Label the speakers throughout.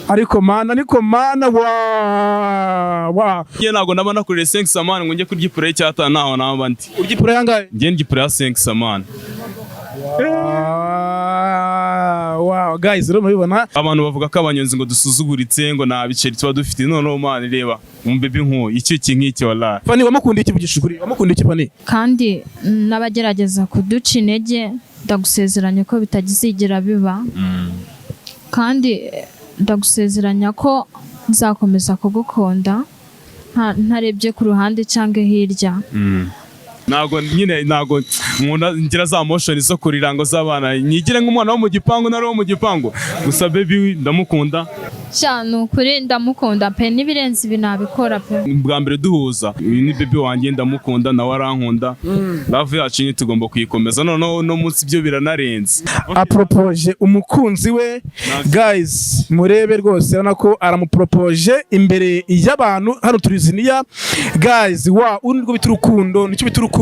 Speaker 1: Ariko mana, ariko mana, wa
Speaker 2: Njye ntabwo naba nakoreye 5 man ngo njye kurya ipure y'icyatanu, ntaho naba ndi.
Speaker 1: Urya ipure yangahe?
Speaker 2: Njye ndya ipure ya 5 man.
Speaker 1: Ah, wow guys, rero murabibona.
Speaker 2: Abantu bavuga ko abanyonzi ngo dusuzuguritse, ngo nta biceri tuba dufite. Noneho man, reba umubebe nk'uyu, iki nk'iki, wallahi.
Speaker 1: Fani, wamukunda iki? Vugisha ukuri, wamukunda iki, Fani?
Speaker 3: Kandi n'abagerageza kuduca intege, ndagusezeranya ko bitazigera biba, kandi ndagusezeranya ko nzakomeza kugukunda ntarebye ku ruhande cyangwa hirya.
Speaker 2: Ntabwo nyine, ntabwo nkunda ngira za motion zo kurira ngo z'abana, nyigire nk'umwana wo mu gipangu, nari wo mu gipangu gusa. Baby ndamukunda.
Speaker 3: Sha, ni ukuri ndamukunda pe, n'ibirenze ibi nabikora pe.
Speaker 2: Bwa mbere duhuza, uyu ni baby wanjye, ndamukunda, nawe arankunda. Love yacu nyine tugomba kuyikomeza, noneho no munsi ibyo biranarenze.
Speaker 1: Aporopoje umukunzi we, guys, murebe rwose, urabona ko aramupropoje imbere y'abantu hano turiziniya. Guys, wa uru nirwo bita urukundo, nicyo bita urukundo.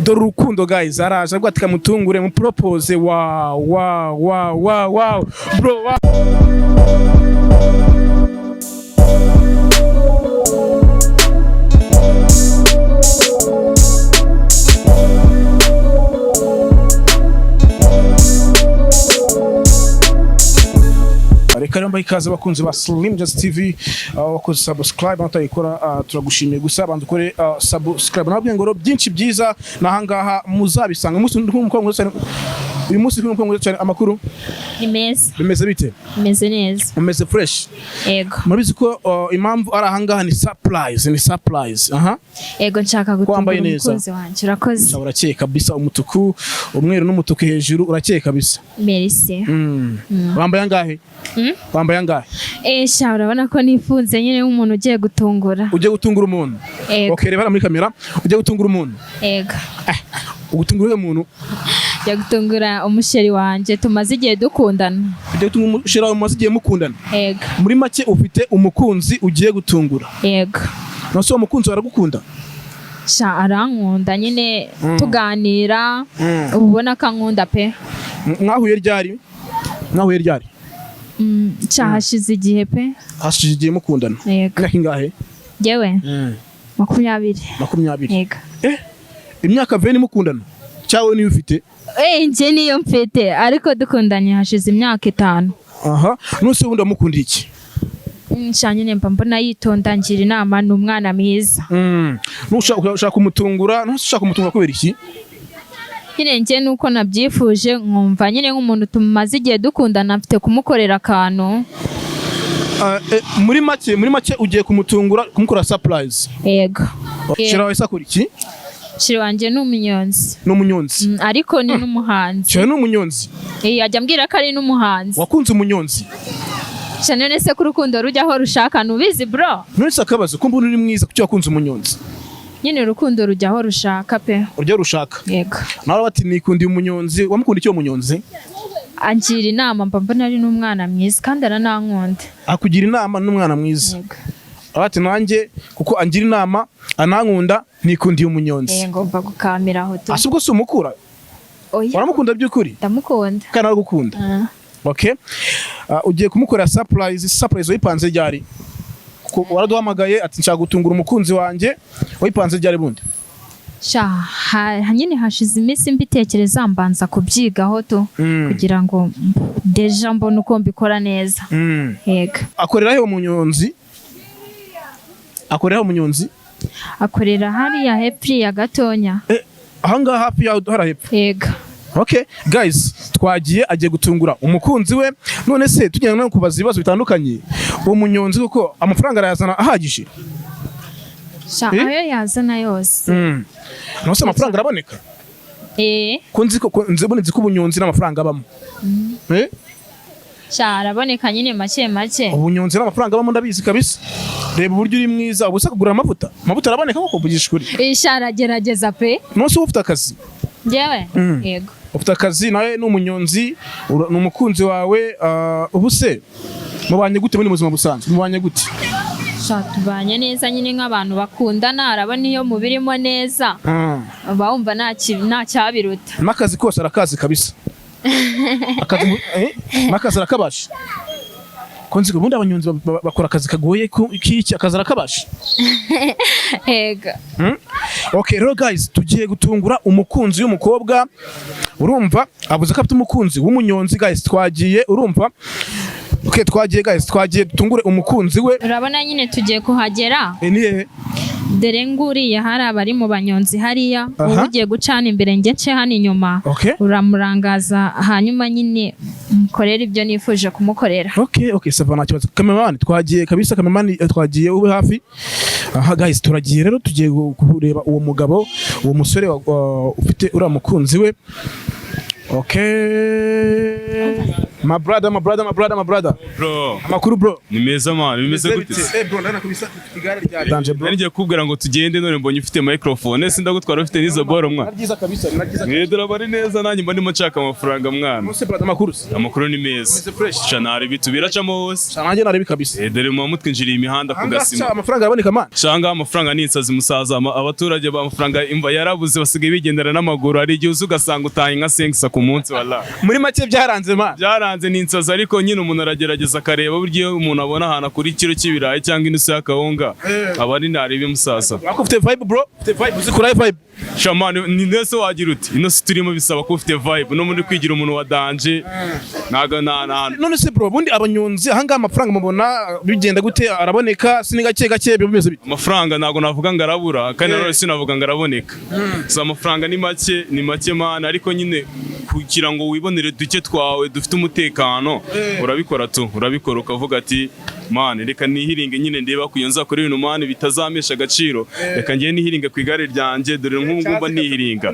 Speaker 1: Dore urukundo, guys. Araje avuga ati kamutungure mupropose. Wa wa wa wa wa bro, wa. Reka rero mbahe ikaze, abakunzi ba Slim Just TV, aho wakoze subscribe batayikora, turagushimiye. Gusa banza ukore subscribe. Nababwiye ngo rero byinshi byiza nahangaha muzabisanga. Umunsi ndi kumwe n'umukobwa mwiza cyane, uyu munsi ndi kumwe n'umukobwa mwiza cyane. Amakuru?
Speaker 3: Ni meza.
Speaker 1: Bimeze bite?
Speaker 3: Meze neza.
Speaker 1: Umeze fresh?
Speaker 3: Ego.
Speaker 1: Murabizi ko impamvu ari ahangaha ni surprise, ni surprise, aha.
Speaker 3: Ego, nshaka
Speaker 1: Wambaye
Speaker 3: gutungura
Speaker 1: neza.
Speaker 3: umukunzi wanjye. Urakoze.
Speaker 1: Urakeye kabisa, umutuku, umweru n'umutuku hejuru, urakeye kabisa.
Speaker 3: Merci.
Speaker 1: Wambaye angahe? Wambaye angahe?
Speaker 3: Eh sha, urabona ko nifunze nyine nk'umuntu ugiye gutungura.
Speaker 1: Ugiye gutungura umuntu?
Speaker 3: Ego.
Speaker 1: Okay, reba muri kamera, ugiye gutungura umuntu?
Speaker 3: Ego.
Speaker 1: Ugutungura uyu muntu?
Speaker 3: Njya gutungura umusheri wanjye tumaze igihe dukundana.
Speaker 1: Ugiye gutungura umusheri wawe mumaze igihe mukundana?
Speaker 3: Ego.
Speaker 1: Muri make ufite umukunzi ugiye gutungura?
Speaker 3: Ego.
Speaker 1: Nase uwo mukunzi aragukunda?
Speaker 3: Sha, arankunda nyine, tuganira uba ubona ko ankunda pe.
Speaker 1: Mwahuye ryari? Mwahuye ryari?
Speaker 3: Sha, hashize igihe pe.
Speaker 1: Hashize igihe mukundana?
Speaker 3: Yego.
Speaker 1: Imyaka ingahe?
Speaker 3: Njyewe 20.
Speaker 1: 20?
Speaker 3: Yego.
Speaker 1: Eh, imyaka 20 mukundana, cyangwa niyo ufite?
Speaker 3: Eh, njye niyo mfite, ariko dukundanye hashize imyaka 5.
Speaker 1: Aha, nuse ubundi wamukundiye iki?
Speaker 3: Sha, nyine mba mbona yitonda, ngira inama, ni umwana mwiza.
Speaker 1: Nushaka, ushaka kumutungura, nuse ushaka kumutungura kubera iki?
Speaker 3: Nyine njye nuko nabyifuje, nkumva nyine nk'umuntu tumaze igihe dukundana mfite kumukorera akantu.
Speaker 1: Muri make ugiye kumutungura, kumukora surprise?
Speaker 3: Yego.
Speaker 1: Shira wawe sakora iki?
Speaker 3: Shiri wanjye ni umunyonzi.
Speaker 1: Ni umunyonzi?
Speaker 3: Ariko ni n'umuhanzi.
Speaker 1: Shira ni umunyonzi?
Speaker 3: Eh, ajya ambwira ko ari n'umuhanzi.
Speaker 1: Wakunze umunyonzi?
Speaker 3: Sha, none se ko urukundo rujya aho rushaka, ntubizi bro?
Speaker 1: None se akabazo ko mbona uri mwiza, kuki wakunze umunyonzi?
Speaker 3: Nyine urukundo rujya aho rushaka pe.
Speaker 1: Uryo rushaka?
Speaker 3: Yego.
Speaker 1: Nawe bati nikundiye umunyonzi. Wamukunda iki uwo munyonzi?
Speaker 3: Angira inama, mba mbona ari n'umwana mwiza kandi aranankunda.
Speaker 1: Akugira inama, n'umwana mwiza?
Speaker 3: Yego.
Speaker 1: Ati nanjye kuko angira inama, anankunda, nikundiye umunyonzi.
Speaker 3: Eh, ngomba gukamira aho tu.
Speaker 1: Ase ubwo si umukura?
Speaker 3: Oya.
Speaker 1: Waramukunda by'ukuri?
Speaker 3: Ndamukunda.
Speaker 1: Kandi aragukunda?
Speaker 3: Ah.
Speaker 1: Okay. Ugiye kumukorera surprise. Surprise wayipanze ryari? Kuko waraduhamagaye ati nshaka gutungura umukunzi wanjye, wayipanze ryari bundi?
Speaker 3: Sha, nyine hashize iminsi mbitekereza, mbanza kubyigaho tu kugira ngo déjà mbone uko mbikora neza. Yego.
Speaker 1: Akorera he umunyonzi? Akorera he umunyonzi?
Speaker 3: Akorera hariya hepfo ya gatonya.
Speaker 1: Eh, ahangaha hafi yaho hara hepfo?
Speaker 3: Yego.
Speaker 1: Okay guys, twagiye, agiye gutungura umukunzi we. None se tugenda no kubaza ibibazo bitandukanye, uwo munyonzi kuko amafaranga arayazana ahagije?
Speaker 3: Sha,
Speaker 1: Eh?
Speaker 3: ayo yazana yose.
Speaker 1: None se amafaranga araboneka?
Speaker 3: Eh.
Speaker 1: Ko nzi ko nzi ko ubunyonzi n'amafaranga abamo. Eh?
Speaker 3: Sha, araboneka nyine make make.
Speaker 1: Ubunyonzi n'amafaranga abamo, ndabizi kabisa. Reba uburyo uri mwiza, ubu se kugura amavuta, amavuta araboneka koko? Mvugisha ukuri.
Speaker 3: Eh, sha, aragerageza pe.
Speaker 1: None se uba ufite akazi?
Speaker 3: Njyewe? Yego.
Speaker 1: Ufite akazi, nawe ni umunyonzi, ni umukunzi wawe. Ubu se mubanye gute muri buzima busanzwe? Mubanye gute?
Speaker 3: Sha, tubanye neza nyine nk'abantu bakundana, arabona iyo mubirimo neza uba wumva nta cyabiruta.
Speaker 1: N'akazi kose arakazi kabisa, akazi n'akazi arakabasha. Ko nzi ko ubundi abanyonzi bakora akazi kagoye k'iki, akazi arakabasha.
Speaker 3: Ego.
Speaker 1: Okay, rero guys, tugiye gutungura umukunzi w'umukobwa. Urumva avuze ko afite umukunzi w'umunyonzi. Guys, twagiye, urumva. Okay, twagiye guys, twagiye dutungure umukunzi we.
Speaker 3: Urabona nyine tugiye kuhagera.
Speaker 1: Eh, ni hehe?
Speaker 3: Dore nguriya hari abari mu banyonzi hariya. Wowe ugiye gucana imbere, njye nce hano inyuma. Uramurangaza, hanyuma nyine mukorere ibyo nifuje kumukorera.
Speaker 1: Okay, ça va, nta kibazo. Cameraman, twagiye kabisa. Cameraman, twagiye, ube hafi. Aha guys, turagiye rero, tugiye kureba uwo mugabo, uwo musore ufite uriya mukunzi we. Okay, my brother, my brother, my brother, my brother.
Speaker 2: Bro.
Speaker 1: Amakuru, bro?
Speaker 2: Ni meza man, bimeze gute se?
Speaker 1: Eh bro, ndana kabisa, igare rya danger, bro.
Speaker 2: Nari ngiye kukubwira ngo tugende, none mbonye ufite microphone, ese ndagutwara ufite n'izo boro, mwana?
Speaker 1: Ni byiza kabisa, ni byiza.
Speaker 2: Eh, dore aba ari neza, nanjye mba ndimo nshaka amafaranga, mwana.
Speaker 1: Muse brother, amakuru se?
Speaker 2: Amakuru ni meza.
Speaker 1: Meze fresh.
Speaker 2: Sha, nari bitu biracamo hose.
Speaker 1: Sha, nanjye narebe kabisa.
Speaker 2: Eh, dore muba mutwinjiriye imihanda ku
Speaker 1: Ahangaha
Speaker 2: gasima.
Speaker 1: sha, amafaranga araboneka, man.
Speaker 2: Shanga, amafaranga ni insazi, musaza. Abaturage ba amafaranga imva yarabuze, basigaye bigendera n'amaguru. Hari igihe uza ugasanga utaye nka 5 ku munsi, wallah.
Speaker 1: Muri make byaranze, man.
Speaker 2: Byaranze, ni insazi, ariko nyine umuntu aragerageza akareba. Burya iyo umuntu abona ahantu akura ikiro cy'ibirayi cyangwa inusu y'akawunga, aba ari ntarebe, musaza.
Speaker 1: Wako ufite vibe, bro, ufite vibe, uzi kuraye vibe.
Speaker 2: Sha man, ni nese wagira uti ino si turimo, bisaba kuba ufite vibe no muri kwigira umuntu wa danger, ntago na
Speaker 1: None se bro, ubundi abanyonzi ahangaha amafaranga mubona bigenda gute? Araboneka si ni gake gake, biba bimeze bite?
Speaker 2: Amafaranga ntago navuga ngo arabura, kandi nanone sinavuga ngo araboneka. So amafaranga ni make, ni make man, ariko nyine kugira ngo wibonere duke twawe dufite umutekano, urabikora tu, urabikora ukavuga ati: "Man, reka nihiringe nyine, ndeba kuyo nzakora ibintu, man, bitazamesha agaciro. Reka ngiye nihiringe ku igare ryanjye." Dore nk'ubu ngubu mba nihiringa.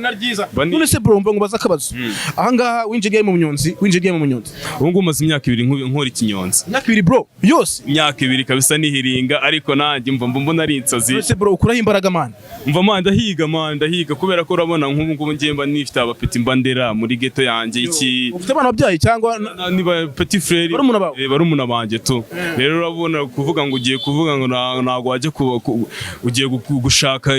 Speaker 1: None se bro, mva ngubaza akabazo. Ahangaha winjiye mu munyonzi, winjiye mu munyonzi?
Speaker 2: Ubu ngubu maze imyaka 2 nkora ikinyonzi.
Speaker 1: Imyaka 2, bro, yose?
Speaker 2: Imyaka 2 kabisa nihiringa, ariko nanjye mva mbona ari insazi.
Speaker 1: None se bro, ukuraho imbaraga, man?
Speaker 2: Mva man, ndahiga man, ndahiga, kubera ko urabona nk'ubu ngubu ngiye mba nifite abapeti, mba ndera muri ghetto yanjye iki.
Speaker 1: Ufite abana wabyaye cyangwa?
Speaker 2: Niba petit frère.
Speaker 1: Barumuna bawe?
Speaker 2: Eh, barumuna banjye tu. Rero urabona kuvuga ngo ugiye kuvuga ngo ntabwo wajya ugiye gushaka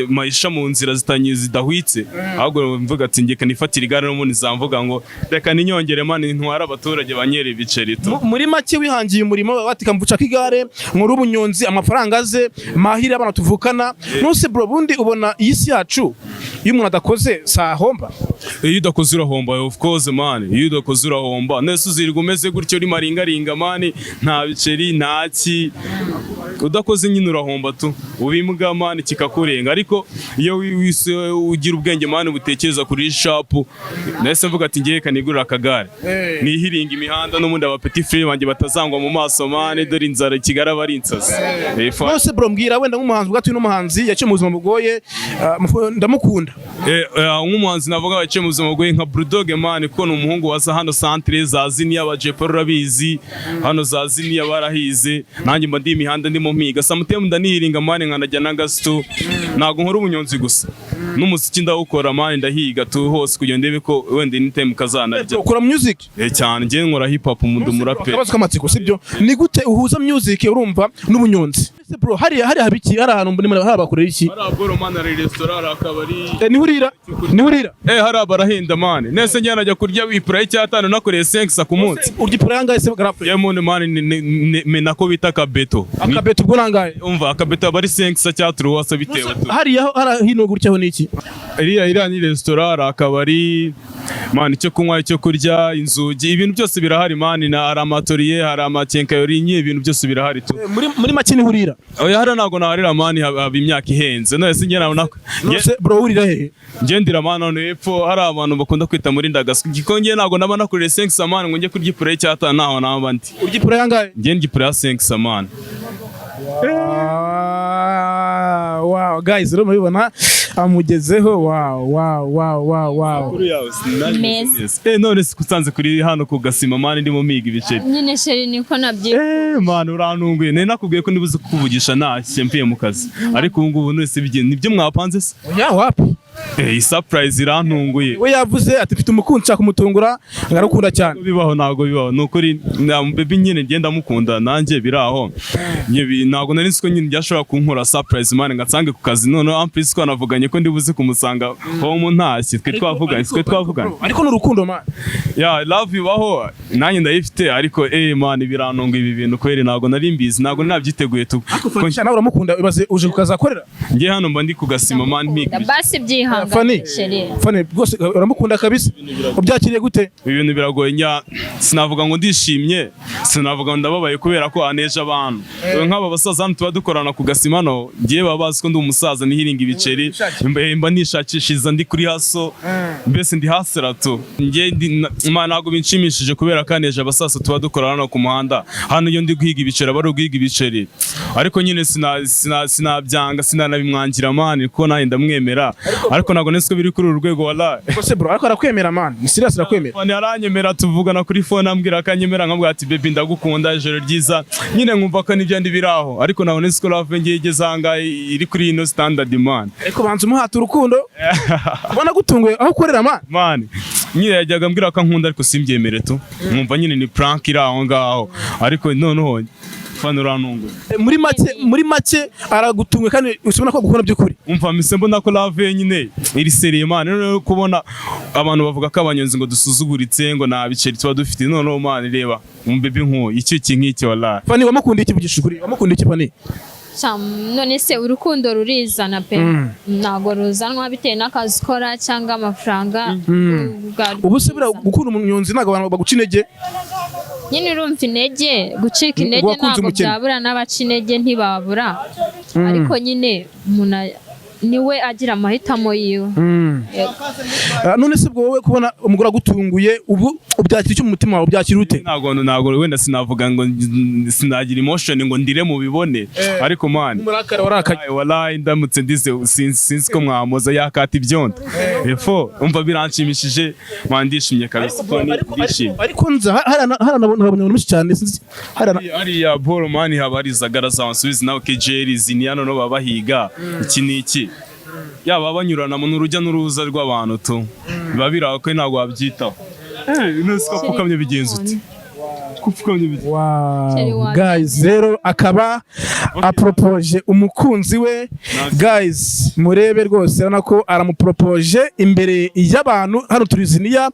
Speaker 2: maisha mu nzira zitanye zidahwitse, ahubwo mvuga ati ngiye kanifatira igare n'ubundi zamvuga ngo reka ninyongere, man, ntware abaturage banyere ibiceri tu.
Speaker 1: Muri make wihangiye umurimo, batika mvucaka igare, nkora ubunyonzi, amafaranga aze mahire abana tuvukana. None bro, bundi ubona iyi si yacu iyo umuntu adakoze sahomba?
Speaker 2: Iyo udakoze urahomba, of course man, iyo udakoze urahomba. Nese uzirirwa umeze gutyo uri maringaringa, man, nta biceri, nta ki? Udakoze nyine urahomba tu, uba imbwa, man, kikakurenga. Ariko iyo wise ugira ubwenge, man, butekereza kuri sharp, nahise mvuga ati ngiye kanigurira akagare nihiringa imihanda, n'ubundi aba petit frère banjye batazangwa mu maso, man. Dore inzara i Kigali aba ari insazi. Eh,
Speaker 1: None bro, mbwira wenda nk'umuhanzi ubwo atuye n'umuhanzi yaciye mu buzima bugoye, ndamukunda.
Speaker 2: Nk'umuhanzi navuga waciye mu buzima bugoye nka Bulldog, man, kuko ni umuhungu waza hano centre za Ziniya, ba Jay Polly urabizi, hano za Ziniya barahize. Nanjye mba ndi imihanda ndimo mpiga, sometimes ndanihiringa, man, nkanajya na gasto. Ntabwo nkora ubunyonzi gusa, n'umuziki ndawukora, man, ndahiga tu hose kugira ndebe ko wenda anytime kazanarya.
Speaker 1: Ukora music?
Speaker 2: Eh, cyane, njye nkora hip hop, mu umuraperi.
Speaker 1: Akabazo k'amatsiko, sibyo? Ni gute uhuza music, urumva, n'ubunyonzi? Ese bro, hariya haba iki? Hari ahantu mbona hari abakorera iki?
Speaker 2: Hari aboro, man, hari restaurant, hari akabari.
Speaker 1: Eh, niho urira, niho urira?
Speaker 2: Eh, hari abarahenda, man. Nese njye najya kurya ipura y'icyatanu nakoreye 5 ku munsi?
Speaker 1: Urya ipura yangahe se, garafure?
Speaker 2: Ye man, ni nako bita akabeto.
Speaker 1: Akabeto ubwo nangahe?
Speaker 2: Umva, akabeto aba ari 5 cyangwa 3 bitewe tu.
Speaker 1: Hariya hariya hino gutya ho ni iki?
Speaker 2: Iriya ni restaurant, hari akabari, man, icyo kunywa, icyo kurya, inzugi, ibintu byose birahari, man. Na hari amatoriye, hari amakenkayori, nye ibintu byose birahari tu.
Speaker 1: Muri make niho urira?
Speaker 2: Oya, hariya ntabwo naharira, man, haba imyaka ihenze. None se njye nabona
Speaker 1: None bro, urira hehe?
Speaker 2: Njye ndira, man, hano hepfo hari abantu bakunda kwita muri Ndagaswi, kuko njye ntabwo naba nakoreye 5 man ngo njye kurya ipura y'icyatanu, ntaho naba ndi.
Speaker 1: Urya ipura yangahe?
Speaker 2: Njye ndya ipura ya 5, man.
Speaker 1: Wow guys, rero murabibona amugezeho. Wow.
Speaker 3: Meza.
Speaker 2: Eh, none se usanze kuri hano ku gasima, man, ndimo miga ibiceri?
Speaker 3: Nyine chéri, niko nabyifuza.
Speaker 2: Eh man, urantunguye. Nari nakubwiye ko nibuze kukuvugisha ntashye mvuye mu kazi, ariko ubu ngubu none se bigenda nibyo mwapanze se?
Speaker 1: Ya, wapi.
Speaker 2: Iyi surprise irantunguye.
Speaker 1: We yavuze ati: "Mfite umukunzi, nshaka kumutungura, ngarukunda cyane."
Speaker 2: Bibaho, ntabwo bibaho, ni ukuri. Na baby nyine ngenda mukunda nanjye biraho. Ntabwo nari nzi ko nyine byashobora kunkora surprise, man, ngatsange ku kazi. Noneho en plus twanavuganye ko ndi buze kumusanga home ntashye, twe twavuganye.
Speaker 1: Ariko ni urukundo, man.
Speaker 2: Yeah, love ibaho, nanjye ndayifite, ariko man, birantunga ibi bintu kweri. Ntabwo nari mbizi, ntabwo nabyiteguye tu.
Speaker 1: Ko nawe uramukunda, ibaze uje ku kazi akorera.
Speaker 2: Njye hano mba ndi ku gasima, man, mpiga.
Speaker 3: Basi byihangane.
Speaker 1: Fani.
Speaker 3: Chéri.
Speaker 1: Fani, rwose uramukunda kabisa, ubyakiriye gute?
Speaker 2: Ibi bintu biragoye. Nya sinavuga ngo ndishimye, sinavuga ngo ndababaye, kubera ko aneje abantu nk'aba basaza hano tuba dukorana ku gasima. Hano ngiye baba bazi ko ndi umusaza nihiringa ibiceri, mba nishakishiriza, ndi kuri hustle, mbese ndi hustler tu. Njye ntabwo binshimishije kubera ko aneje abasaza tuba dukorana hano ku muhanda. Hano iyo ndi guhiga ibiceri aba ari uguhiga ibiceri, ariko nyine sinabyanga, sinanabimwangira, man, kuko nanjye ndamwemera, ariko ntabwo nzi ko biri kuri uru rwego, wallahi.
Speaker 1: Rwose bro, ariko arakwemera, man, ni serious, arakwemera.
Speaker 2: Fani aranyemera, tuvugana kuri phone, ambwira ko anyemera, nkamubwira ati: "Baby, ndagukunda, ijoro ryiza." Nyine nkumva ko n'ibyo ndi biraho, ariko ntabwo nzi ko love ngiye igeze aha ngaha iri kuri ino standard, man.
Speaker 1: Ariko banza umuhata urukundo, ubona gutunguye aho ukorera, man.
Speaker 2: Man, nyine yajyaga ambwira ko ankunda, ariko simbyemere tu, nkumva nyine ni prank iri aho ngaho, ariko noneho Fani urantunguye.
Speaker 1: Muri make aragutunguye kandi usibona ko agukunda by'ukuri.
Speaker 2: Umva, mise mbona ko love ye nyine iri sérieux, man. Noneho kubona abantu bavuga ko abanyonzi ngo dusuzuguritse, ngo nta biceri tuba dufite, noneho man, reba umubebe nk'uyu, iki nk'iki, wallahi.
Speaker 1: Fani, wamukundiye iki? Vugisha ukuri, wamukundiye iki, Fani?
Speaker 3: None se urukundo rurizana pe, ntabwo ruzanwa bitewe n'akazi ukora cyangwa amafaranga.
Speaker 1: Ubu se buriya gukunda umunyonzi ntabwo abantu baguca intege?
Speaker 3: Nyine urumva intege, gucika intege
Speaker 1: Wakunze
Speaker 3: ntabwo
Speaker 1: umukene.
Speaker 3: byabura, n'abaca intege ntibabura, ariko nyine umuntu niwe agira amahitamo yiwe. Yego.
Speaker 1: Ah, none se ubwo wowe kubona umugore agutunguye, ubu ubyakira icyo mu mutima wawe, ubyakira ute?
Speaker 2: Ntabwo wenda sinavuga ngo sinagira emotion ngo ndire mu bibone, ariko man,
Speaker 1: Umurakara, warakaye?
Speaker 2: Wallahi ndamutse ndize sinzi ko mwamoza yakata ibyondo epfo. Umva, biranshimishije man, ndishimye kabisa, ndishimye.
Speaker 1: Ariko nza hari abantu benshi cyane, sinzi hari
Speaker 2: Hariya bro, man, haba hari zagara za nsubizi nawe kejeri ziniya, noneho baba bahiga iki n'iki, yaba banyuranamo n'urujya n'uruza rw'abantu tu, biba biri aho ko ntabwo wabyitaho. None ko apfukamye bigenza ute? Ko upfukamye bigenza
Speaker 1: Wow.
Speaker 3: Chéri wanjye.
Speaker 1: Guys, rero akaba apropoje umukunzi we. Guys, murebe rwose, urabona ko aramupropoje imbere y'abantu. Hano turiziniya,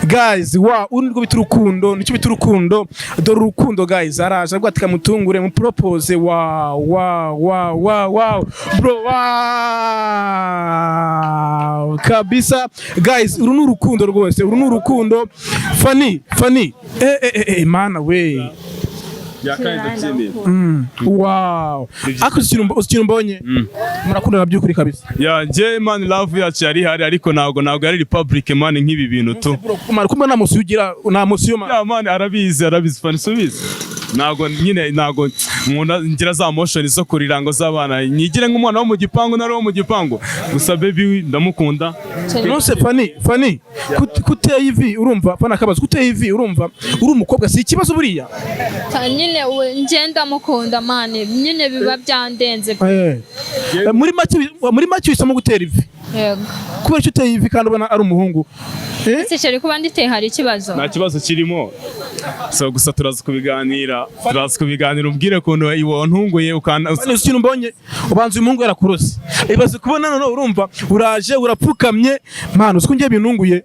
Speaker 1: guys. Wa uru nirwo bita urukundo, nicyo bita urukundo. Dore urukundo, guys. Araje avuga ati kamutungure mupropose. Wow, bro, wow kabisa. Guys, uru ni urukundo rwose, uru ni urukundo. Fani, Fani, mana we!
Speaker 2: Byakaye, ndabyemeye.
Speaker 1: Wow, ariko uzi ikintu mbonye? Murakundana by'ukuri kabisa.
Speaker 2: Yeah, njye man, love yacu yari ihari, ariko ntabwo yari public, man, nk'ibi bintu tu.
Speaker 1: Kumara kumbe nta musi ugira, nta musi yo, man.
Speaker 2: Yeah man, arabizi, arabizi. Fani, subizi, ntabwo nyine ntabwo nkunda ngira za motion zo kurira ngo z'abana, nyigire nk'umwana wo mu gipangu, nari wo mu gipangu gusa. Baby ndamukunda.
Speaker 1: Nonse Fani, Fani, kuteye ivi, urumva Fani, akabazo, kuteye ivi, urumva uri umukobwa, si ikibazo buriya?
Speaker 3: Nyine njye ndamukunda, man, nyine biba byandenze pe.
Speaker 1: Muri make uhisemo gutera ivi?
Speaker 3: Yego.
Speaker 1: Kubera icyo uteye ivi kandi ubona ari umuhungu?
Speaker 3: Ese chéri, kuba nditeye hari ikibazo?
Speaker 2: Nta kibazo kirimo, so gusa turaza kubiganira, umbwire ukuntu wantunguye ukana.
Speaker 1: Fani, uzi ikintu mbonye? Ubanza uyu muhungu yarakurose. Ibaze kubona none, urumva uraje urapfukamye, man, uzi ko ngiye bintunguye.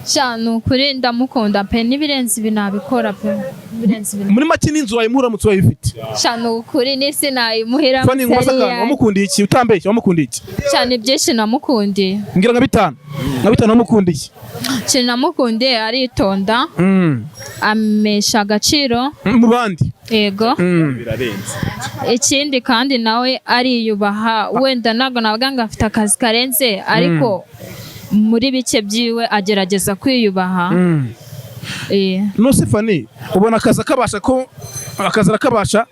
Speaker 3: Sha, ni ukuri ndamukunda pe, n'ibirenze ibi nabikora pe, ibirenze ibi.
Speaker 1: Muri make n'inzu wayimuha uramutse wayifite?
Speaker 3: Sha, ni ukuri n'isi nayimuhira.
Speaker 1: Fani, nkubaza akantu, wamukundiye iki? Utambeshye, wamukundiye iki?
Speaker 3: Cyane, byinshi namukundiye.
Speaker 1: Mbwira nka bitanu wamukundiye.
Speaker 3: Ikintu namukundiye, aritonda, amesha agaciro.
Speaker 1: Mu bandi?
Speaker 3: Yego.
Speaker 2: Birarenze.
Speaker 3: Ikindi kandi nawe ariyubaha. Wenda ntabwo navuga ngo afite akazi karenze, ariko muri bike byiwe agerageza kwiyubaha.
Speaker 1: Nose Fani, ubona akazi akabasha, ko akazi arakabasha?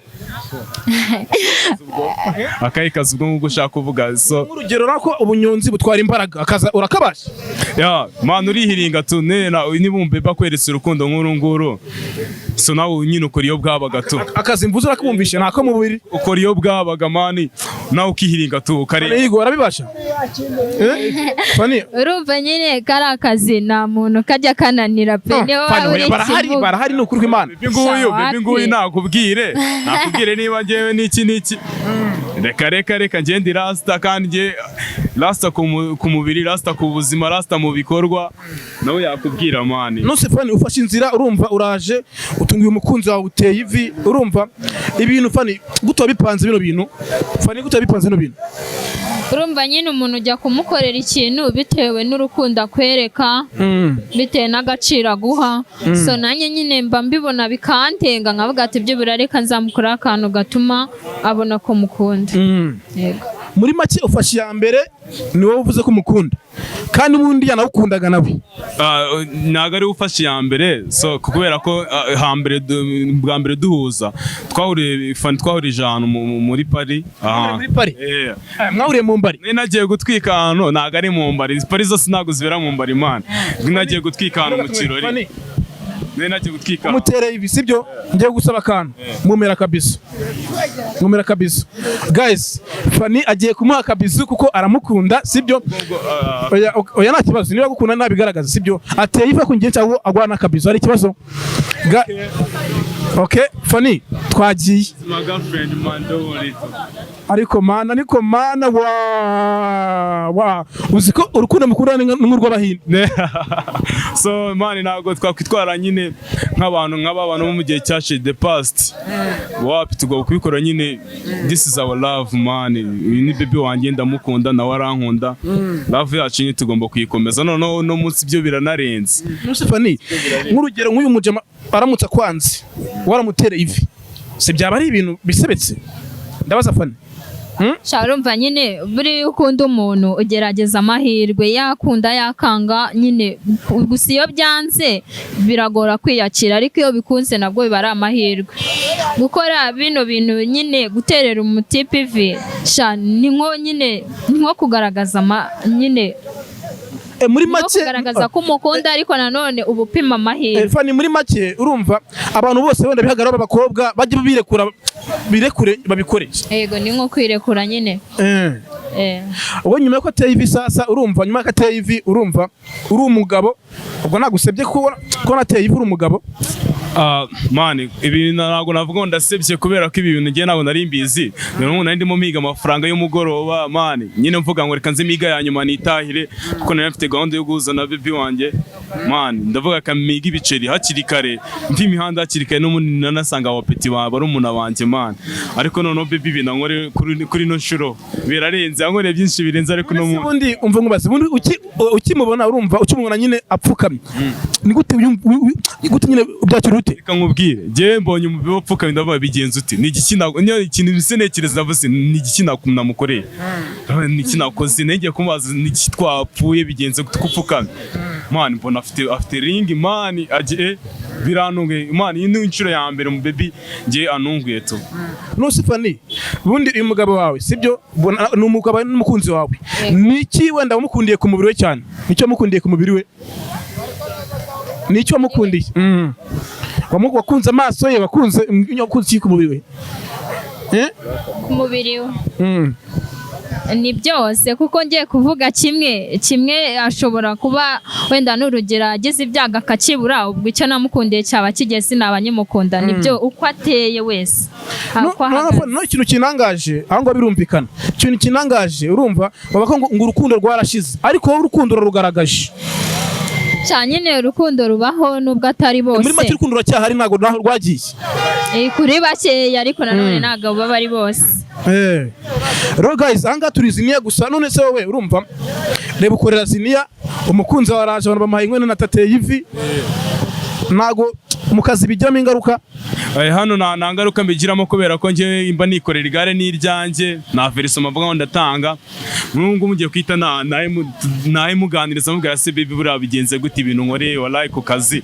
Speaker 2: Akahe kazi ubwo ngubwo ushaka kuvuga? So
Speaker 1: Nk'urugero nako ubunyonzi butwara imbaraga, akazi urakabasha?
Speaker 2: Yeah man, urihiringa tu. Nena niba umubebe akweretse urukundo nk'uru nguru, so nawe nyine ukora iyo bwabaga tu.
Speaker 1: Akazi mvuze urakabumvisha, ntako mu mubiri.
Speaker 2: Ukora iyo bwabaga, man. Nawe ukihiringa tu ukareba.
Speaker 1: Yego, arabibasha. Fani.
Speaker 3: Urumva nyine kari akazi, nta muntu kajya kananira pe, niyo
Speaker 1: Fani,
Speaker 3: waba uri
Speaker 1: oya, barahari.
Speaker 3: ikimuga.
Speaker 1: Barahari, ni ukuri kw'Imana.
Speaker 2: Baby nguyu, baby nguyu,
Speaker 3: Wapi.
Speaker 2: Nakubwire niba njyewe n'iki n'iki. Reka, reka, reka, njye ndi rasta, kandi njye rasta ku mubiri, rasta ku buzima, rasta mu bikorwa. Nawe yakubwira, man.
Speaker 1: Nose Fani, ufashe inzira, urumva uraje utunguye umukunzi wawe, uteye ivi, urumva ibintu. Fani, gute wabipanze bino bintu? Fani, gute wabipanze bino bintu?
Speaker 3: Urumva nyine umuntu ujya kumukorera ikintu bitewe n'urukundo akwereka, bitewe n'agaciro aguha. So nanjye nyine mba mbibona bikantenga, nkavuga ati ibyo birareka, nzamukora akantu gatuma abona ko mukunda. Yego.
Speaker 1: Muri make ufashe iya mbere, ni wowe uvuze ko umukunda, kandi ubundi yanawukundaga nawe.
Speaker 2: Ah, ntabwo ari we ufashe iya mbere. So kubera ko hambere bwa mbere duhuza, twahuriye, Fani, twahurije ahantu muri Paris.
Speaker 1: Muri Paris?
Speaker 2: Eh.
Speaker 1: Mwahuriye mu mbari?
Speaker 2: Nari nagiye gutwika ahantu, ntabwo ari mu mbari, Paris zose ntabwo zibera mu mbari, man. Nagiye gutwika ahantu mu kirori.
Speaker 1: Fani,
Speaker 2: Nari nagiye gutwika ahantu.
Speaker 1: Umutereye ivi, sibyo? Ngiye gusaba akantu, mumera akabizo, mumera akabizo. Guys, Fani agiye kumuha akabizo kuko aramukunda, sibyo?
Speaker 2: Ubwo,
Speaker 1: Oya, oya, nta kibazo, niba agukunda nabigaragaza, sibyo? Ateye ivi akungiye cyangwa agwa n'akabizo, hari ikibazo? Okay, Fani, twagiye.
Speaker 2: My girlfriend, man, don't worry.
Speaker 1: Ariko mana, ariko mana, wa uzi ko urukundo mukundana ni nk'urw'Abahinde.
Speaker 2: So man, ntabwo twakwitwara nyine nk'abantu nk'aba bantu bo mu gihe cyashize, the past. Wapi, tugomba kubikora nyine. This is our love, man. Uyu ni baby wanjye, ndamukunda, nawe arankunda. Love yacu nyine tugomba kuyikomeza. Noneho no munsi byo biranarenze.
Speaker 1: Nuse Fani, nk'urugero nk'uyu mujama aramutse akwanze waramutereye ivi, si byaba ari ibintu bisebetse? Ndabaza Fani.
Speaker 3: Sha, urumva nyine buriya iyo ukunda umuntu ugerageza amahirwe, yakunda yakanga nyine. Gusa iyo byanze biragora kwiyakira, ariko iyo bikunze nabwo biba ari amahirwe. Gukora bino bintu nyine, guterera umutipe ivi, sha, ni nko nyine, ni nko kugaragaza nyine
Speaker 1: Muri
Speaker 3: ni nko
Speaker 1: make
Speaker 3: kugaragaza ko umukunda, ariko nanone uba upima amahirwe.
Speaker 1: Fani, muri make urumva abantu bose wenda bihagarara b'abakobwa bajye birekura, birekure, babikore.
Speaker 3: Yego, ni nko kwirekura nyine.
Speaker 1: Ubwo nyuma yuko ateye ivi, sasa urumva nyuma yuko ateye ivi, urumva uri umugabo, ubwo nagusebye ko nateye ivi uri umugabo?
Speaker 2: Ah, man, ibi ntabwo navuga ngo ndasebye, kubera ko ibi bintu ngiye ntabwo nari mbizi. Niyo nari ndimo miga amafaranga y'umugoroba, man, nyine mvuga ngo reka nze miga ya nyuma nitahire, kuko nari mfite gahunda yo guhuza na baby wanjye, man. Ndavuga kamiga ibiceri hakiri kare, mva imihanda hakiri kare, n'ubundi nanasanga abapeti ba barumuna banjye, man. Ariko noneho baby, ibintu ankoreye kuri ino nshuro birarenze, yankoreye byinshi birenze, ariko no mu
Speaker 1: Ubundi umva nkubaze, ubundi ukimubona, urumva ukimubona nyine apfukamye, ni gute ni gute nyine byakira ute?
Speaker 2: Reka nkubwire, njyewe mbonye umubiri wapfukamye, ndavuga bigenze ute? Ni igiki niyo ikintu bise ntekereza, ndavuze ni igiki namukoreye, ni iki nakoze? Ngiye kumubaza ni iki twapfuye, bigenze gute ko upfukamye, man? Mbona afite ring, man, agiye birantunguye, man. Iyi ni inshuro ya mbere mu baby ngiye anunguye tu.
Speaker 1: Nuse Fani, ubundi uyu mugabo wawe, sibyo? Ni umugabo n'umukunzi wawe.
Speaker 3: Yego.
Speaker 1: Ni iki wenda wamukundiye ku mubiri we cyane? Nicyo wamukundiye ku mubiri we? Ni icyo wamukundiye? Wakunze amaso ye? Wakunze iki ku mubiri we?
Speaker 3: Ku mubiri we? Ni byose, kuko ngiye kuvuga kimwe kimwe ashobora kuba wenda n'urugero agize ibyago akakibura, ubwo icyo namukundiye cyaba kigeze, sinaba nkimukunda. Nibyo, uko ateye wese,
Speaker 1: No,
Speaker 3: uko
Speaker 1: no,
Speaker 3: ahagaze.
Speaker 1: No, ikintu kinangaje aho ngaho, birumvikana, ikintu kinangaje, urumva bavuga ko ngo urukundo rwarashize, ariko wowe urukundo urarugaragaje.
Speaker 3: Cyane nyine, urukundo rubaho nubwo atari bose.
Speaker 1: Muri make urukundo ruracyahari, ntabwo naho rwagiye.
Speaker 3: Kuri bakeya, ariko nanone ntabwo baba ari bose.
Speaker 1: Rero guys, ahangaha turi Ziniya gusa. None se wowe urumva, reba ukorera Ziniya, umukunzi wawe araje, abantu bamuhaye inkwene na tateye ivi, ntago mu kazi bigiramo ingaruka?
Speaker 2: Hano nta ngaruka mbigiramo, kubera ko njyewe mba nikorera igare n'iryanjye, nta versement mvuga ngo ndatanga. N'ubu ngubu ngiye kwita nawe muganiriza, mubwira se baby buriya bigenze gute ibintu nkoreye wallahi ku kazi.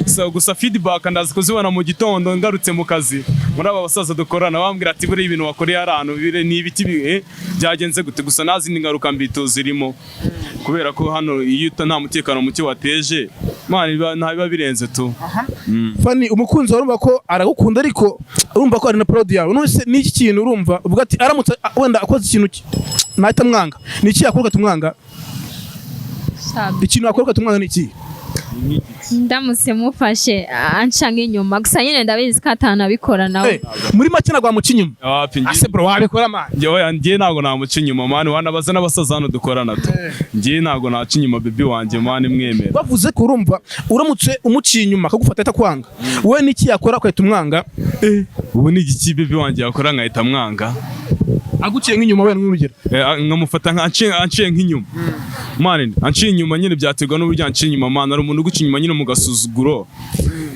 Speaker 2: So, gusa feedback ndazi kuzibona mu gitondo ngarutse mu kazi, muri aba basaza dukorana bambwira ati buriya ibintu wakoreye ari ahantu ni ibiki byagenze gute. Gusa nta zindi ngaruka mbi tuzirimo, kubera ko hano iyo nta mutekano muke wateje. Man, nta biba birenze tu.
Speaker 1: Fani, umukunzi wawe urumva ko aragukunda, ariko urumva ko ari na proud yawe. None se n'iki kintu urumva uvuga ati aramutse wenda akoze ikintu nahita mwanga, ni iki yakora ugatumwanga? Ikintu yakora ugatumwanga ni iki?
Speaker 3: Ndamutse mufashe anca nk'inyuma gusa, nyine ndabizi ko atanabikora nawe.
Speaker 1: Muri make ntabwo wamuca inyuma?
Speaker 2: Wapi,
Speaker 1: Ase bro, wabikora man?
Speaker 2: Njyewe, njye ntabwo namuca inyuma man. Wanabaza n'abasaza hano dukorana tu, njye ntabwo naca inyuma baby wanjye man, mwemera.
Speaker 1: Bavuze ko urumva uramutse umuciye inyuma akagufata ahita kwanga. Wowe n'iki yakora ugahita umwanga?
Speaker 2: Ubu ni igiki baby wanjye yakora nkahita mwanga?
Speaker 1: Aguciye nk'inyuma wenda, nk'urugero.
Speaker 2: Nkamufata nka anciye nk'inyuma man, anciye inyuma nyine byaterwa n'uburyo anciye inyuma man. Hari umuntu uguca inyuma nyine mu gasuzuguro,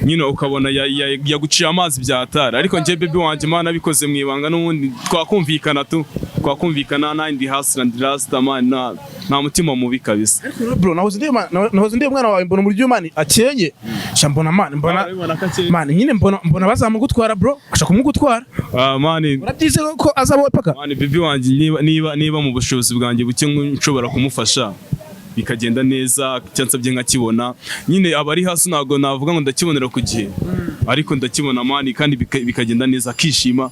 Speaker 2: nyine ukabona yaguciye amazi byatara. Ariko njye baby wanjye man abikoze mu ibanga, n'ubundi twakumvikana tu, twakumvikana. Nanjye ndi hasi, ndi rasta man, nta mutima mubi kabisa.
Speaker 1: Ariko rero bro, nahoze ndeba umwana wawe, mbona uburyo man akeye sha, mbona man, mbona man nyine mbona bazamugutwara bro, ashaka kumugutwara.
Speaker 2: Ah, man.
Speaker 1: Urabyizeye ko azaba we paka?
Speaker 2: Man, baby wanjye niba mu bushobozi bwanjye buke nshobora kumufasha bikagenda neza, icyo nsabye nkakibona nyine, aba ari hasi. Ntabwo navuga ngo ndakibonera ku gihe, ariko ndakibona man, kandi bikagenda neza, akishima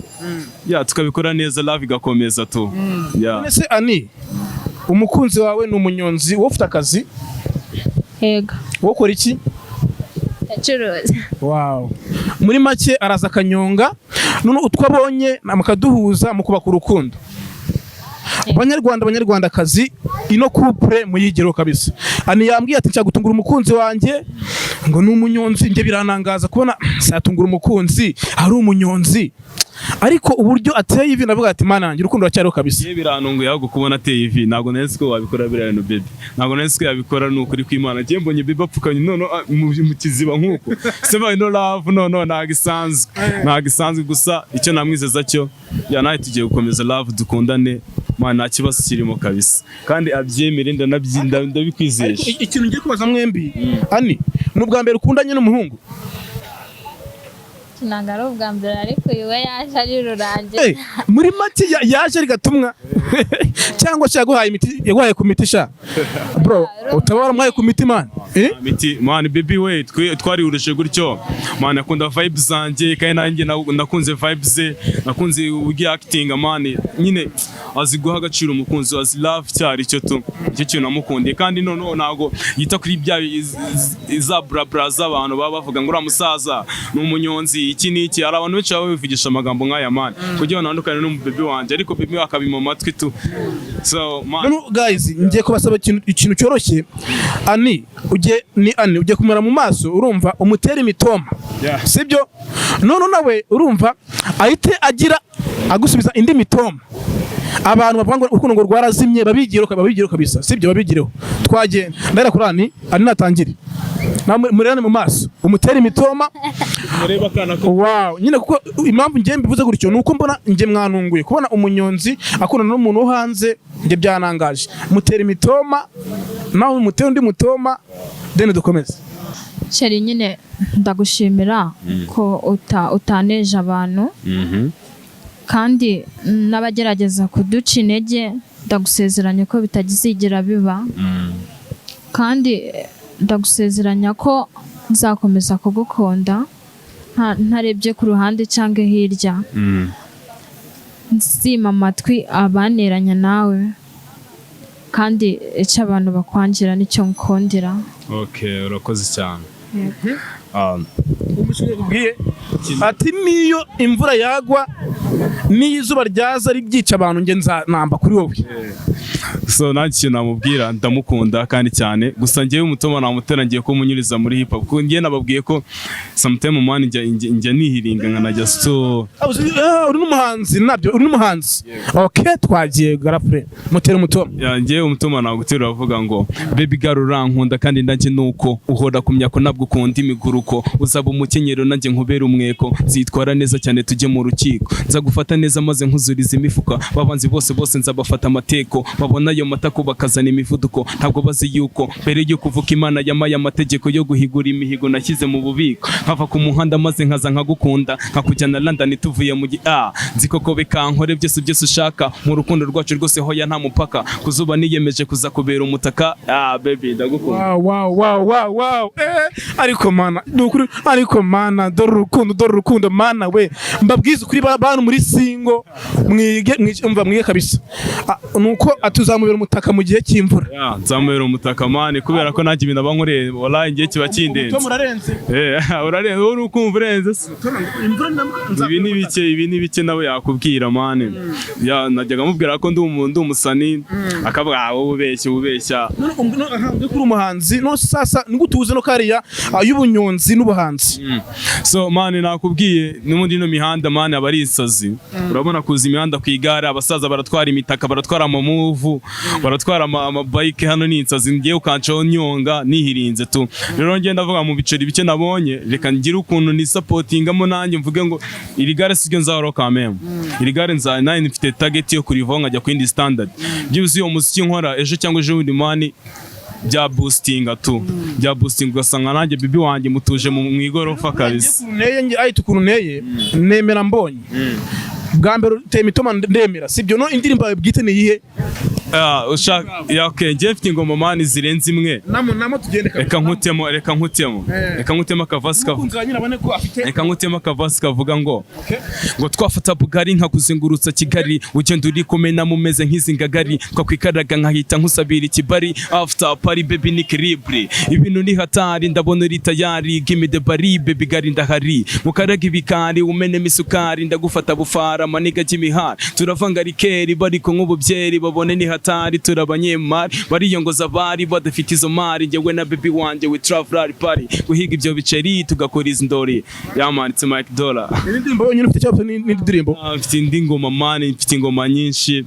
Speaker 2: ya, tukabikora neza, love igakomeza tu ya.
Speaker 1: None se Ani, umukunzi wawe ni umunyonzi, wowe ufite akazi?
Speaker 3: Yego.
Speaker 1: Wowe ukora iki?
Speaker 3: Ndacuruza.
Speaker 1: Wow. Muri make araza akanyonga, none utwo abonye mukaduhuza mu kubaka urukundo. Banyarwanda, banyarwandakazi, ino couple muyigireho kabisa. Ani yambwiye ati nshaka gutungura umukunzi wanjye ngo ni umunyonzi. Njye biranangaza kubona satungura umukunzi ari umunyonzi, ariko uburyo ateye ivi navuga ati mana yanjye, urukundo ruracyariho kabisa.
Speaker 2: Iyo birantunguye ahubwo kubona ateye ivi. Ntabwo nari nzi ko wabikora biriya bintu baby, ntabwo nari nzi ko yabikora. Ni ukuri kw'Imana, njye mbonye baby apfukamye none mu kiziba nk'uko se no love, no ntabwo isanzwe, ntabwo isanzwe. Gusa icyo namwizeza cyo ya, nawe tugiye gukomeza love, dukundane man, nta kibazo kirimo kabisa, kandi abyemere, ndabikwizeje.
Speaker 1: Ariko ikintu ngiye kubaza mwembi, Ani, ni ubwa mbere ukundanye n'umuhungu?
Speaker 3: Ntabwo ari ubwa mbere, ariko uyu we yaje ari rurangiza.
Speaker 1: Muri make yaje ari gatumwa cyangwa se yaguhaye imiti, yaguhaye ku miti sha bro, utaba waramuhaye ku miti man, eh?
Speaker 2: Miti man, baby we twarihurije gutyo man. Akunda vibes zanjye kandi nanjye nakunze vibes ze, nakunze uburyo acting man. Nyine azi guha agaciro umukunzi, azi love cyari cyo tu, icyo kintu namukundiye. Kandi noneho ntago yita kuri bya za bla bla z'abantu baba bavuga ngo uriya musaza ni umunyonzi, iki n'iki. Hari abantu benshi baba bivugisha amagambo nk'aya man kugira ngo ntandukane n'umubaby wanjye, ariko baby we akabima amatwi tu. So man.
Speaker 1: None guys, ngiye kubasaba ikintu cyoroshye. Ani ujye ni Ani ugiye kumera mu maso, urumva umutera imitoma, sibyo? None nawe urumva ahite agira agusubiza indi mitoma. Abantu bavuga ngo urukundo ngo rwarazimye babigireho, babigireho kabisa, sibyo? Babigireho. Twagenda, ndahera kuri Ani. Ani natangire, namwe murebane mu maso, umutere imitoma.
Speaker 2: Mureba akana ko.
Speaker 1: Wow, nyine kuko impamvu njye mbivuze gutyo ni uko mbona njye mwanunguye kubona umunyonzi akundana n'umuntu wo hanze, njye byanangaje. Mutera imitoma, nawe mutera undi mutoma, then dukomeze.
Speaker 3: Chéri, nyine ndagushimira ko utaneje abantu, kandi n'abagerageza kuduca intege ndagusezeranya ko bitazigera biba, kandi ndagusezeranya ko nzakomeza kugukunda ntarebye ku ruhande cyangwa hirya, nzima amatwi abaneranya nawe, kandi icyo abantu bakwangira nicyo nkundira.
Speaker 2: Okay, urakoze cyane.
Speaker 1: Ubwiye ati niyo imvura yagwa, niyo izuba ryaza ribyica abantu, njye nzanamba kuri wowe.
Speaker 2: So nanjye ikintu namubwira, ndamukunda kandi cyane. Gusa njyewe umutoma namutera ngiye kumunyuriza muri hip hop, kuko njyewe nababwiye ko sometime man njya nihiringa nkanajya so.
Speaker 1: Ah, uri n'umuhanzi nabyo, uri n'umuhanzi. Okay, twagiye garafure, mutera umutoma.
Speaker 2: Ya, njyewe umutoma nagutera uravuga ngo baby girl urankunda kandi nanjye nuko uhora kumya ko nabwo ukunda imiguruko, uzaba umukenyero nanjye nkubera umweko, nzitwara neza cyane tujye mu rukiko, nzagufata neza maze nkuzuriza imifuka, babanzi bose bose nzabafata amateko. Babona ayo matako bakazana imivuduko. Ntabwo bazi yuko mbere yo kuvuka Imana yamaye amategeko yo guhigura imihigo nashyize mu bubiko, nkava ku muhanda maze nkaza nkagukunda, nkakujyana London tuvuye mu nzi koko bikankore byose byose ushaka mu rukundo rwacu rwose. Hoya, nta mupaka kuzuba, niyemeje kuza kubera umutaka. Ah baby, ndagukunda.
Speaker 1: Wow. Ariko mana, ni ukuri, ariko mana, dore urukundo, dore urukundo, mana we! Mbabwize ukuri, bantu muri single, mwige umva, mwige kabisa. Ah, nuko atuzamubera umutaka mu gihe cy'imvura.
Speaker 2: Yeah, nzamubera umutaka man, kubera ko nanjye ibintu aba nkoreye, wallahi ngiye kiba kindenze.
Speaker 1: Tom, urarenze.
Speaker 2: Urarenze wowe, uri kumva urenze se?
Speaker 1: Imvura.
Speaker 2: Ibi ni bike, ibi ni bike nawe yakubwira man. Ya, najyaga mubwira ko ndi umusani, akavuga: "Ah, wowe ubeshya, ubeshya."
Speaker 1: None kuri umuhanzi no sasa nigute uze no kariya y'ubunyonzi n'ubuhanzi?
Speaker 2: So man, nakubwiye n'ubundi ino mihanda man aba ari insazi. Urabona kuza imihanda ku igare, abasaza baratwara imitaka, baratwara amamuvu, baratwara amabayike, hano ni insazi. Ngiye ukancaho nyonga nihirinze tu. Rero ngenda ndavuga mu biceri bike nabonye, reka ngire ukuntu nisupportingamo nanjye, mvuge ngo iri gare siryo nzahoraho kameme. Iri gare nza nanjye mfite target yo kurivaho nkajya ku yindi standard. Byibuze uwo muziki nkora, ejo cyangwa ejo bundi man bya boostinga tu, bya boostinga, ugasanga nanjye bibi wanjye mutuje mu igorofa kabisa.
Speaker 1: Ukuntu nteye ayita ukuntu nteye, nemera mbonye bwa mbere uteye imitoma, ndemera, sibyo? No indirimbo yawe bwite ni iyihe?
Speaker 2: Ah, ushaka ya, okay, njye mfite ingoma man zirenze imwe.
Speaker 1: Namo namo, tugende kabisa.
Speaker 2: Reka nkutemo, reka nkutemo. Reka nkutemo akaverse kavuga
Speaker 1: Umukunzi wa nyine abone ko afite.
Speaker 2: Reka nkutemo akaverse kavuga ngo twafata bugari nkakuzengurutsa Kigali, ugenda uri kumena mumeze nk'izi ngagari, twakwikaraga nkahita nkusabira ikibari. After party baby ni kiribre, ibintu ni hatari, ndabona uri tayari. Give me the bari baby gari, ndahari mukaraga ibikari, umenemo isukari, ndagufata bufara maniga cy'imihari, turavanga rikeri bari kunywa ububyeri, babone ni hatari, turabanyemari bariyongoza bari badafite izo mari. Njyewe na baby wanjye we travel party, guhiga ibyo biceri tugakora izi ndori. Yeah man, it's Mike Dollar.
Speaker 1: Ni indirimbo yonyine ufite cyangwa ufite n'indi ndirimbo?
Speaker 2: Ah, mfite indi ngoma man, mfite ingoma nyinshi.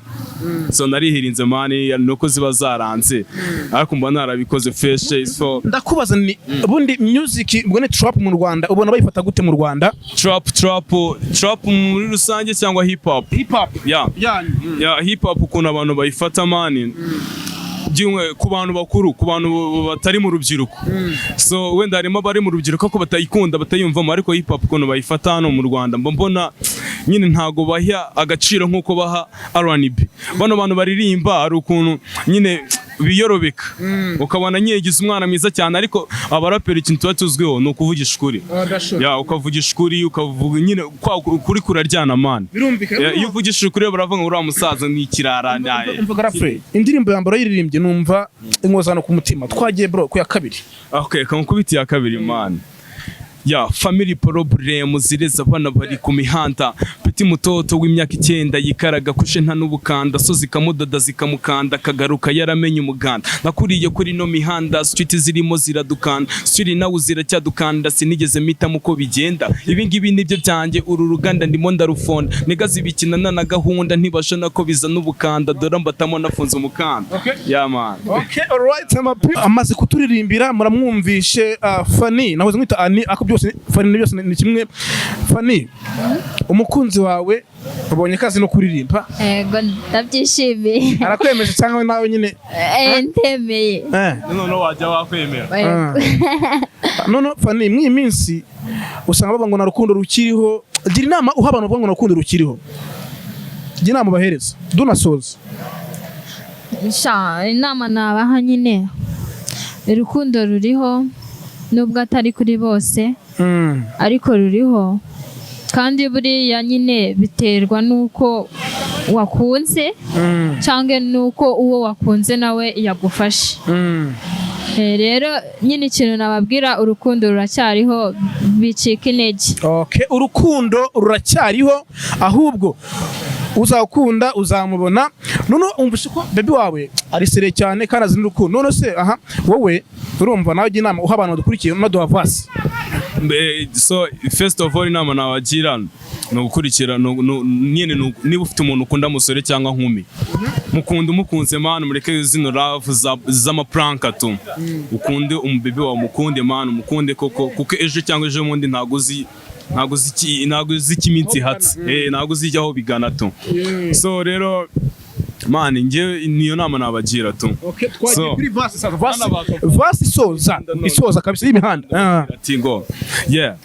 Speaker 2: So narihirinze man, nuko ziba zaranze, ariko mba narabikoze fresh so.
Speaker 1: Ndakubaza ni ubundi music ubwo ni trap mu Rwanda, ubona bayifata gute mu Rwanda?
Speaker 2: Trap muri rusange cyangwa hip hop?
Speaker 1: Hip hop.
Speaker 2: Yeah.
Speaker 1: Yanyu.
Speaker 2: Yeah, hip hop ukuntu abantu bayifata man, by'umwe ku bantu bakuru, ku bantu batari mu rubyiruko. So wenda harimo abari mu rubyiruko ko batayikunda, batayumvamo, ariko hip hop ukuntu bayifata hano mu Rwanda, mba mbona nyine ntago baha agaciro nk'uko baha R&B. Bano bantu baririmba hari ukuntu nyine biyorobeka, ukabona nyine yigize umwana mwiza cyane, ariko abaraperi ikintu tuba tuzwiho ni ukuvugisha ukuri. Ya, ukavugisha ukuri, ukavuga nyine kwa ukuri kuraryana man.
Speaker 1: Birumvikana.
Speaker 2: Ya, iyo uvugishije ukuri baravuga ngo uriya musaza ni ikirara.
Speaker 1: Umva Garafure, indirimbo ya mbere urayiririmbye numva inkozano ku mutima. Twagiye bro ku ya kabiri.
Speaker 2: Okay, kankubiti ya kabiri man. Ya, family problem zireza, abana bari ku mihanda. Peti mutoto w'imyaka 9 yikaraga kushe nta n'ubukanda, so zikamudoda zikamukanda, akagaruka yaramenye umuganda. Nakuriye kuri no mihanda, street zirimo ziradukanda, street nawe ziracyadukanda, sinigeze mpitamo uko bigenda. Ibi ngibi nibyo byanjye, uru ruganda ndimo ndarufonda, niga zibikinana na gahunda, ntibashona ko bizana ubukanda, dore mbatamo nafunze umukanda. Yeah man.
Speaker 1: Okay, alright, amaze kuturirimbira, muramwumvishe, Fanny nahoze mwita Ani, ako byose Fanny ni byose ni kimwe. Fanny, umukunzi wawe ubonye kazi no kuririmba?
Speaker 3: Ego, ndabyishimiye.
Speaker 1: Arakwemeje cyangwa nawe nyine?
Speaker 3: Eh, ndemeye.
Speaker 2: Noneho wajya wakwemera.
Speaker 3: Ego.
Speaker 1: None Fanny, mw'iyi minsi usanga bavuga ngo nta rukundo rukiriho. Gira inama uha abantu bavuga ngo nta rukundo rukiriho, gira inama ubahereza dunasoza.
Speaker 3: Sha, inama nabaha nyine, urukundo ruriho nubwo atari kuri bose, ariko ruriho. Kandi buriya nyine biterwa n'uko wakunze cyangwa n'uko uwo wakunze nawe yagufashe. Rero nyine ikintu nababwira, urukundo ruracyariho, bicika intege.
Speaker 1: Okay, urukundo ruracyariho, ahubwo uzakunda uzamubona. None umvise ko baby wawe ari sérieux cyane kandi azi n'urukundo. None se aha wowe urumva nawe ujya inama uha abantu badukurikiye, unaduha verse?
Speaker 2: So first of all, inama nabagira ni ugukurikira nyine niba ufite umuntu ukunda, musore cyangwa nkumi, mukunda umukunze man, mureke zino love z'amaprank tu. Ukunde umubaby wawe, umukunde man, umukunde koko, kuko ejo cyangwa ejo bundi ntago uzi icyo iminsi ihatse, ntago uzi aho bigana tu. So rero Man, njye niyo nama nabagira tu.
Speaker 1: Okay, twagiye kuri verse sasa, verse
Speaker 2: Hano
Speaker 1: verse isoza, isoza kabisa y'imihanda.
Speaker 2: Ati ngo yeah,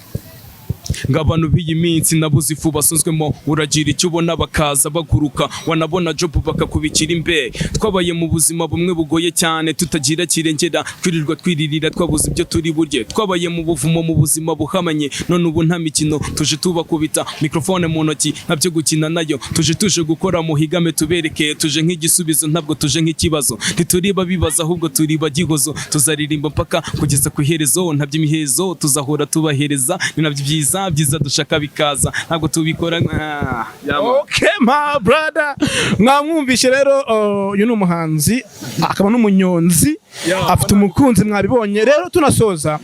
Speaker 2: ngo abantu b'iyi minsi nabuze ifu basunzwemo, uragira icyo ubona bakaza baguruka, wanabona job bakakubikira imbehe. Twabaye mu buzima bumwe bugoye cyane, tutagira kirengera, twirirwa twiririra, twabuze ibyo turi burye. Twabaye mu buvumo, mu buzima buhamanye. None ubu nta mikino, tuje tubakubita mikrofone mu ntoki, ntabyo gukina nayo. Tuje gukora, muhigame tubereke. Tuje nk'igisubizo, ntabwo tuje nk'ikibazo. Ntituriba bibaza, ahubwo turi bagihozo. Tuzaririmba mpaka kugeza ku iherezo, ntabyo imihezo, tuzahora tubahereza. Ni nabyo byiza byiza dushaka bikaza, ntabwo tubikora yeah, man.
Speaker 1: Okay, my brother, mwamwumvishe rero. Uyu ni umuhanzi akaba n'umunyonzi, afite umukunzi, mwabibonye. Rero tunasoza,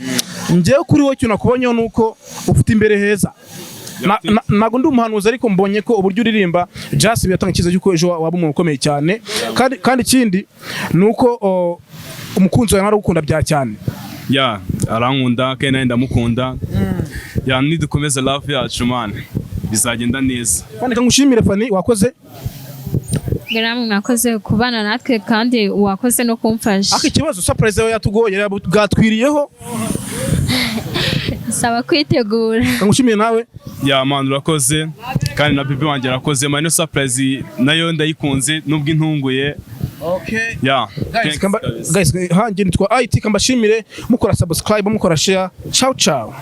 Speaker 1: njyewe kuri wowe ikintu nakubonyeho ni uko ufite imbere heza. Ntabwo ndi umuhanuzi, ariko mbonye ko uburyo uririmba just biratanga icyizere cy'uko ejo waba umuntu ukomeye cyane. Kandi ikindi ni uko umukunzi wawe nawe aragukunda bya cyane.
Speaker 2: Yeah, arankunda kandi nanjye ndamukunda. Yeah, nidukomeza love yacu, man, bizagenda neza.
Speaker 1: Fani, ngushimire. Fani, wakoze.
Speaker 3: Namwe mwakoze kubana natwe, kandi wakoze no kumfasha.
Speaker 1: Ariko ikibazo, surprise yawe yatugoye, bwatwiriyeho.
Speaker 3: Saba kwitegura.
Speaker 1: Ngushimire nawe.
Speaker 2: Yeah man, urakoze, kandi na baby wanjye arakoze, man. Ino surprise nayo ndayikunze nubwo intunguye.
Speaker 1: Okay.
Speaker 2: Yeah.
Speaker 1: Guys,
Speaker 2: Thanks,
Speaker 1: kamba,
Speaker 2: guys.
Speaker 1: guys, hanjye nitwa IT, kambashimire mukora subscribe, mukora share. Ciao ciao.